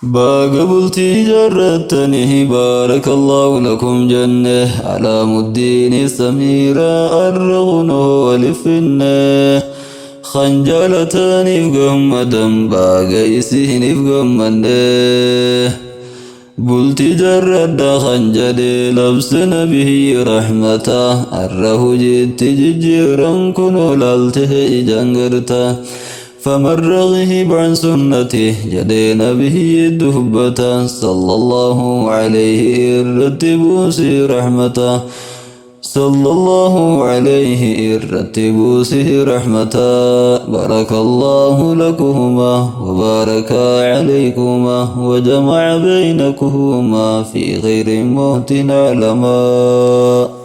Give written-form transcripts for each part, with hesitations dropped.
Baga bultii jaarrattanii, baarakallahu lakum jenne. Alaamuddiini Samiiraa arra kunoo waliffinne. Kan jaalataniif gammadan, baga isiniif gammanne. Bultii jaarradha kan jedhe labse nabiyyi rahmata, arra hojiitti jijjiiran kunoo laalte ijaan garta. فمن رغب عن سنتي jedhe نبي دبتا صلى الله عليه الرتبوسي رحمته، صلى الله عليه الرتبوسي رحمة. بارك الله لكما وبارك عليكما وجمع بينكما في غير موت علما.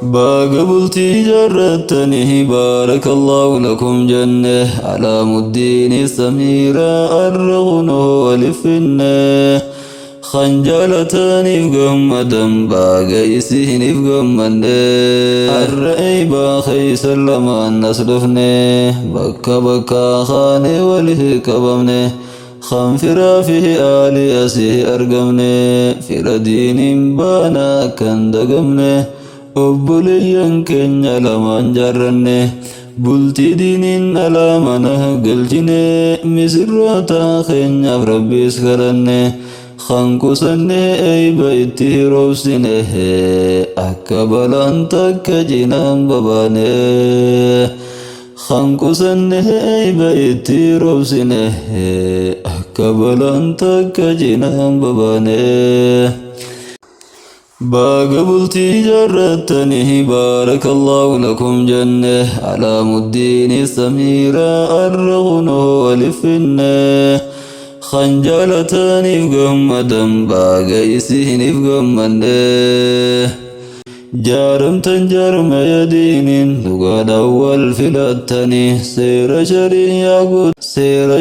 Baga bultii jaarrattanii, بارك الله لكم jenne. Alaamuddiini Samiiraa arra kunoo waliffinne. Kan jaalataniif gammadan, baga isiniif gammanne. Har'a eeybaa keeysa lamaan as dhufne, bakka bakka kaane walii qabamne. Kan firaa fi aalii asii argamne, fira diiniin baana kan dagamne. Obboleeyyan keenya lamaan jaarranne, bultii diiniin alaa mana galchine. Misirroota keenyaaf Rabbiis kadhanne, kan qusanne eeyba itti roobsine, akka balaan takka cinaan babaane. Kan qusanne eeyba itti roobsine, akka balaan takka cinaan babaane. Baga bultii jaarrattanii, بارك الله لكم jenne. Alaamuddiini Samiiraa arra kunoo waliffinne. Kan jaalataniif gammadan, baga isiniif gammanne. Jaaramtan jaarmaya diiniin dhugaadhaan wal filattanii, seera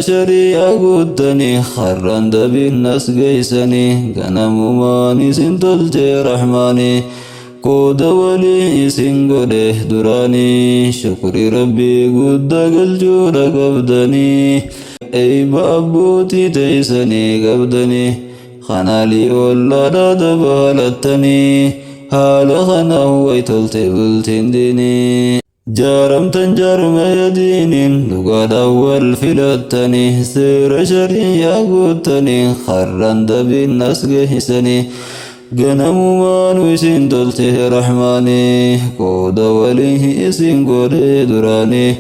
shari'aa guuttanii, har'aan dabiin as geeysanii. Ganamumaan isin tolchee rahmaanii, qooda walii isin godhe duraanii. Shukrii Rabbii guddaa galchuudha qabdanii, eeyba abbootii teeysanii qabdanii, kanaalii ollaadhaa dabalattanii. Haala kanaan way tolte bultiin diinii. Jaaramtan jaarmaya diiniin dhugaadhaan wal filattanii, seera shari'aa guuttanii, har'aan dabiin as geessanii. Ganamumaanu isin tolte rahmaanii, qooda walii isin godhe duraanii.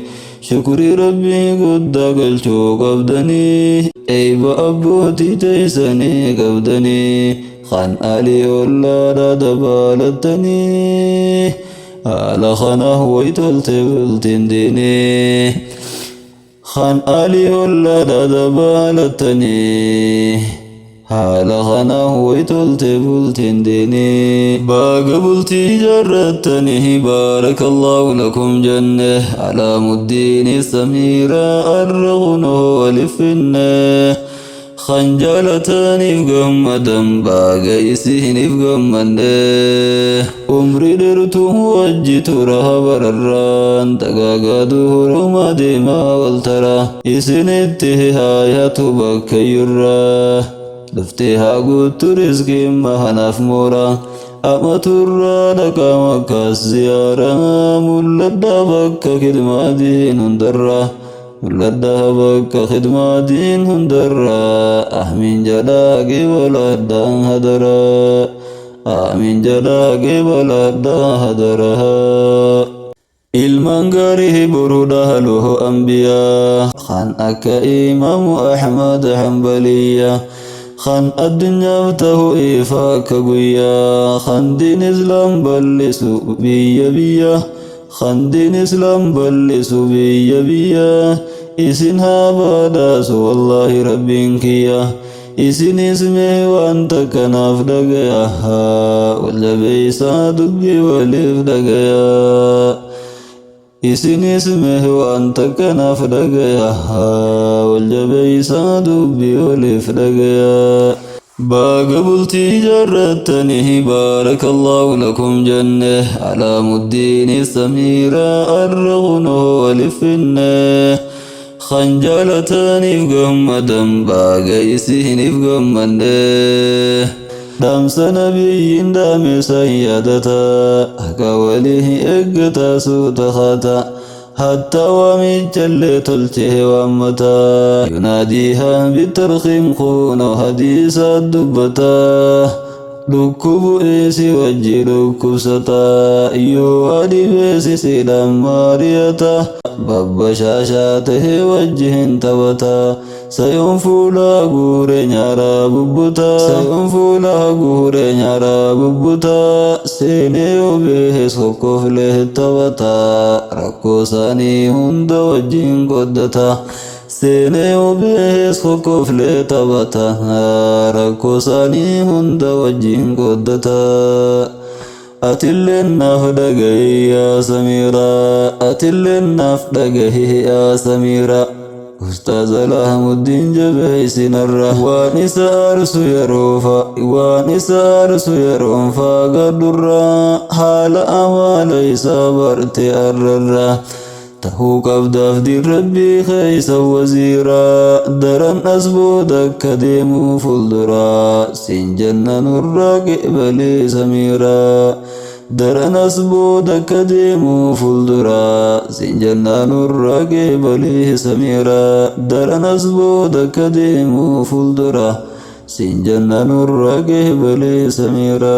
Shukrii Rabbii guddaa galchuu qabdanii, eeyba abbootii teessanii qabdanii, kan alii ollaadha dabalattanii. Haala kana way tolte bultiin diinii. Kan alii ollaadha dabalattanii, haala kana way tolte bultiin diinii. Baga bultii jaarrattanii, بارك الله لكم jenne. Alaamuddiini Samiiraa arra kunoo waliffinne. Kan jaalataniif gammadan, baga isiniif gammanne. Umrii dheertuu wajji tura bararraan, dagaagaa duhuruma deemaa wal tara. Isinitti haayatu bakka iyyurraa, dhuftee haa guuttu riskiin mahanaaf moora. Amaturraa dhaqaa Makkaas ziyaaraa, mul'adhaa bakka khidmaa diin hundarraa, mul'adhaa bakka khidmaa diin hundarraa. Amiin jedhaa qibaladhaan hadaraa, amiin jedhaa qibaladhaan hadaraa. Ilmaan gaarii boruu dhaaluhu ambiyaa, kan akka Imaamu Ahmad Hanbaliyya, kan addunyaaf ta'u ifa akka guyyaa, kan diin Islaam bal'isu biyya biyya, kan diin Islaam bal'isu biyya biyya. Isin haa badhaasu wallaahi Rabbiin kiyya. Isinis mee waan takkanaaf dhagaya, wal jabeeysaa dubbii waliif dhagaya. Isinis mee waan takkanaaf dhagaya, wal jabeeysaa dubbii waliif dhagaya. Baga bultii jaarrattanii, بارك الله لكم jenne. Alaamuddiini Samiiraa arra kunoo waliffinne. Kan jaalataniif gammadan baga isiniif gammanne. Dhaamsa nabiyyiin dhaame san yaadata, akka walii eeggata suuta haata. Hatta waamichallee tolchee waammata. Yunaadiiha bitarqiim kunoo hadiisa dubbata. Dhukkubu isi wajji dhukkubsata, yoo adibeesi sidhaan maariyata. Babbashaashaa tahee wajji hin taphata. Sayoon fuula guure nyaara bubbuta. Sayoon fuula guure nyaara bubbuta. Seenee obees kokkoflee taphata. Rakkoo isaanii hunda wajjin qoddata. Seenee obees kokkoflee taphata. Rakkoo isaanii hunda wajjin qoddata. Atilleen naaf dhagahi yaa Samiira. Atilleen naaf dhagahi yaa Samiira. Ustaaz Alhamuddiin jabeessinarra. Waan isa aarsu yeroofa. Waan isa aarsu yeroon faagadhurra. Haala amaala isaa barte arrarra. Tahuu qabdaaf diin rabbii keessa waziira. Daran as booda akka deemuu fuuldura. Siin jenna nurraa qeebalee Samiira. Daran as booda akka deemuu fuuldura. Siin jenna nurraa qeebalee Samiira. Daran as booda akka deemuu fuuldura. Siin jenna nurraa qeebalee Samiira.